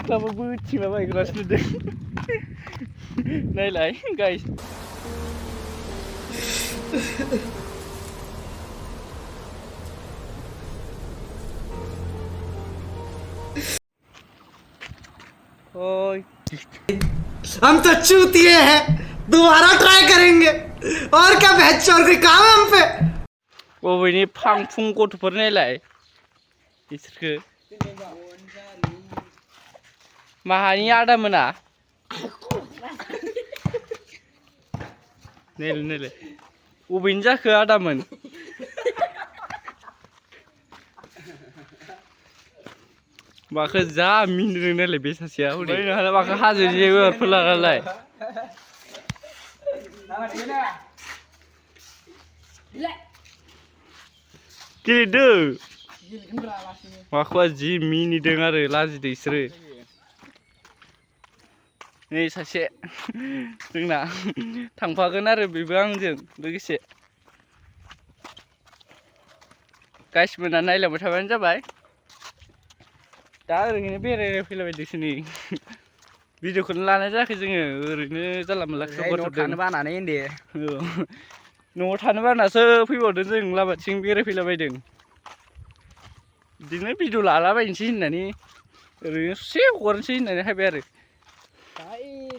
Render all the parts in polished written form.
सिख्लाबो बोथिंला बायग्रासो नुदों नायलाय गाइस ओए हम तो चूतिए हैं दोबारा ट्राई करेंगे और क्या बहस और कोई काम है हम पे बबेनि फांफुं गथ'फोर नायलाय बिसोरखो माहानि आदामोना नायलाय नायलाय बबेनि जाखो आदामोन माखो जा मिनिदों नायलाय बे सासेया हरै माखो हाजो जेबोफोर लानालाय गेलेदों माखौबा जि मिनिदों आरो लाजिदों इसोरो नै सासे जोंना थांफागोन आरो बेबो आंजों लोगोसे गासिबोना नायलांबाय थाबानो जाबाय दा ओरैनो बेरायनो फैलाबायदोंसो नै भिडिअखौनो लानाय जायाखै जोङो ओरैनो जानला मोनला न'आव थानो बानानै होनदे न'आव थानो बानासो फैबावदों जों लामाथिं बेरायफैलाबायदों बिदिनो भिडिअ लालाबायनोसै होननानै ओरैनो ससे हगारनोसै होननानै हायबाय आरो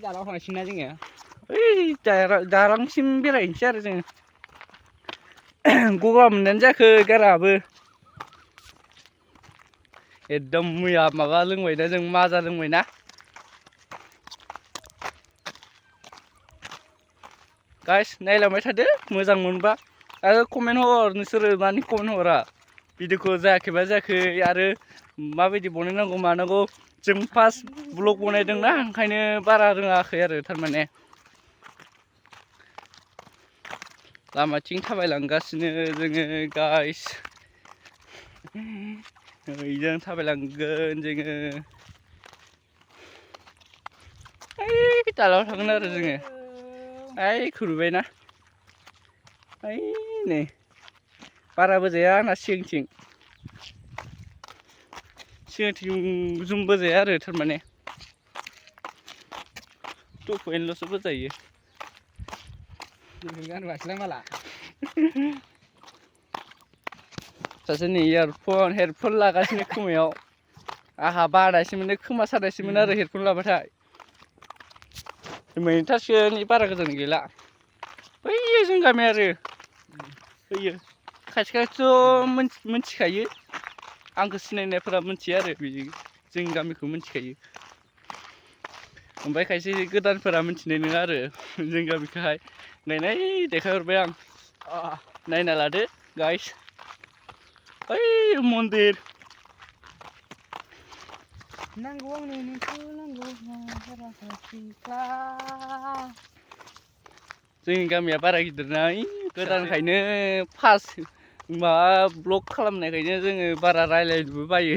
दालां थांसिगोन ना जोङो ओइ दालांसिम बेरायनोसै आरो जोङो गगा मोननायानो जायाखै गाराबो एकदम मैया माबा लोंबायना जों माजा लोंबायना गाइस नायलांबाय थादो मोजां मोनबा आरो कमेन्ट हर नोंसोरो मानि कमेन्ट हरा भिडिअखौ जायाखैबा जायाखै आरो माबायदि बनायनांगौ मानांगौ जों फार्स्ट ब्लग बनायदोंना ओंखायनो बारा रोङाखै आरो थारमाने लामाथिं थाबायलांगासिनो जोङो गाइस बेजों थाबायलांगोन जोङो ओइ दालाङाव थांगोन आरो जोङो ओइ खुरबायना ओइ नै बाराबो जाया आंना सिगांथिं जुमबो जाया आरो थारमाने 2.ल'सो बोजायो सासे नै हेडफन लागासिनो खोमायाव आंहा बानायसो मोनो खोमा सानायसोमोन आरो हेडफन लाबाथाय मैथासोनि बारा गोजान गैला फैयो जों गामि आरो फैयो खाथि खाथिथ' मिथिखायो आंखौ सिनायनायफोरा मिथियो आरो जोंनि गामिखौ मिथिखायो ओमफ्राय खायसे गोदानफोरा मिथिनाय नङा आरो जोंनि गामिखौहाय नायनाय देखायहरबाय आं नायना लादो गाइस ओइ मन्दिर नांगौ आंनो नोंखौ नांगौ जोंनि गामिया बारा गिदिर ना गोदानखायनो फार्स्ट माबा ब्लग खालामनायखायनो जोङो बारा रायज्लायनोबो बायो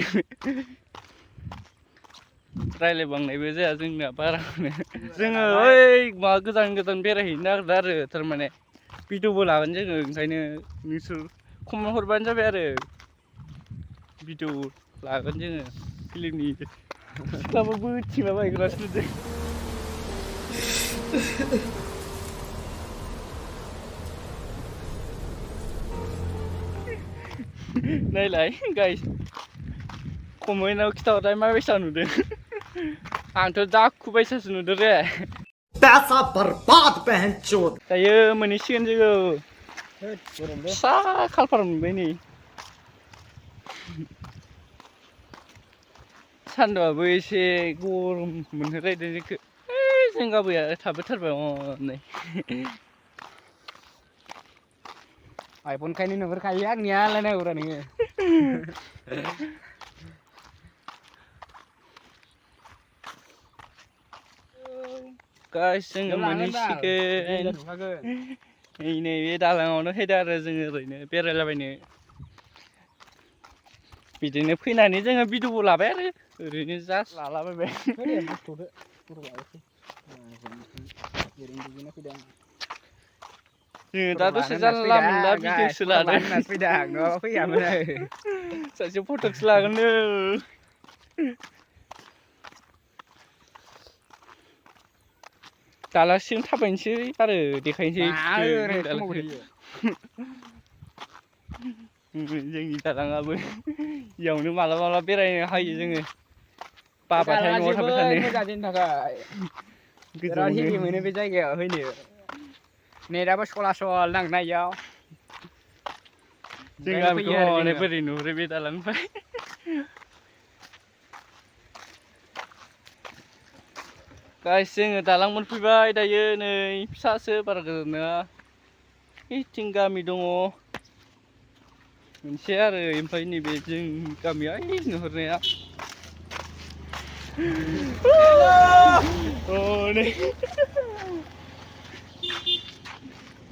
रायज्लायबांनायबो जाया जोंना बारा जोङो ओइ माबा गोजान गोजान बेरायहैनो नागिरदों आरो थारमाने भिडिअबो लागोन जोङो ओंखायनो नोंसोर कमेन्ट हरबानो जाबाय आरो भिडिअ लागोन जोङो फिल्मनि सिख्लाबो बोथिंला बायग्रासो नुदों नायलाय गाइस कमेन्टआव खिथाहरनाय माबायसा नुदों आंथ' दाखु बायसासो नुदों रे पैसा बर्बाद बहन चोद दायो मोनहैसिगोन जोङो फिसा खालपारा मोनबाय नै सान्दुंआबो एसे गरम मोनहोलायदों जोंखौ जों गाबैया थाबोथारबाय नै आइफनखायनो नुहुरखायो आंनिया लायनांगौरा नोङो गाइस जोङो मोनहैसिगोन नैबे दालाङावनो फैदों आरो जोङो ओरैनो बेरायलाबायनो बिदिनो फैनानै जोङो भिडिअबो लाबाय आरो ओरैनो जास्ट लालाबायबाय जोङो दा दसे जानला मोनला भिडिअसो लादों सासे फटकसो लागोननो दालासिम थाबायनोसै आरो देखायनोसै जोंनि दालाङाबो इयावनो मालाबा मालाबा बेरायनो हायो जोङो बाबाथाय न'आव थाबाय थानो मोजां जोंनि थाखाय बिराद हेभि मोनो बे जायगायाव फैनो नेटआबो सलासल नांना इयाव जों गामिखौ हनै बोरै नुहुरो बे दालांनिफ्राय गाइस जोङो दालां मोनफैबाय दायो नै फिसासो बारा गोजान नङा ओइथिं गामि दङ मोनसे आरो ओमफ्राय नैबे जों गामिया ओइ नुहुरनाया हनै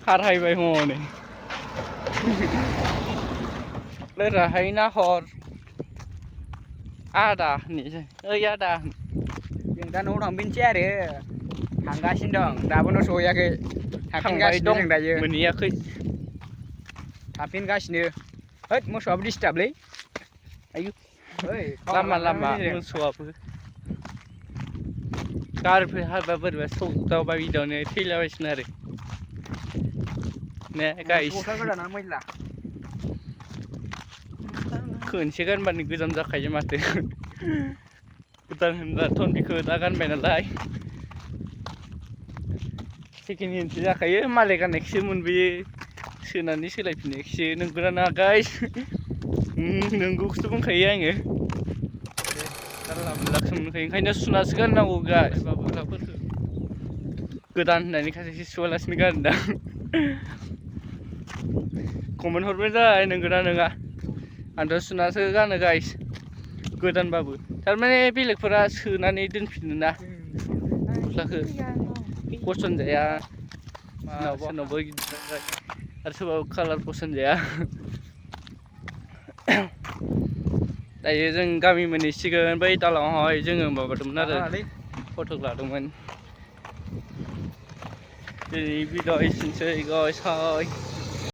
खारहायबाय हनै ओराहाय नाहर आदा होननोसै ओइ आदा जों दा न'आव थांफिनसै आरो थांगासिनो दं दाबो न' सहैयाखै थांबाय थांफिनगासिनो दं जों दायो मोनहैयाखै थांफिनगासिनो होद मोसौआबो डिस्टार्बलै आयु ओइ लामा लामा मोसौआबो गारिफोर हाबा बोरैबा सौदावबा बिदियावनो थैलाबायसिगोन आरो ने गाइस गस्ला गोदाना मैला खोनसे गानबानो गोजाम जाखायो माथो गोदान होनब्लाथ' बेखौ दा गानबाय नालाय सेकेन्ड हेन्डसो जाखायो मालाय गाननायखौसो मोनबोयो सोनानै सोलायफिननायखौसो नंगौना नङा गाइस नोंगौखौसो बुंखायो आङो जानला मोनलाखौसो मोनखायो ओंखायनो सुनासो गाननांगौ गाइस गस्लाफोरखौ गोदान होननानै खायसे सुवालासिनो गानोदां कमेन्ट हरबाय जाय नंगौना नङा आंथ' सुनासो गानो गाइस गोदानबाबो थारमाने बेलेगफोरा सोनानै दोनफिनो ना गस्लाखौ पसन्द जाया सोरनावबा आरो सोरबा कालार पसन्द जाया दायो जों गामि मोनहैसिगोन बै दालाङावहाय जोङो माबादोंमोन आरो फट' लादोंमोन दिनै भिडिअ एसेनोसै गाइस हाय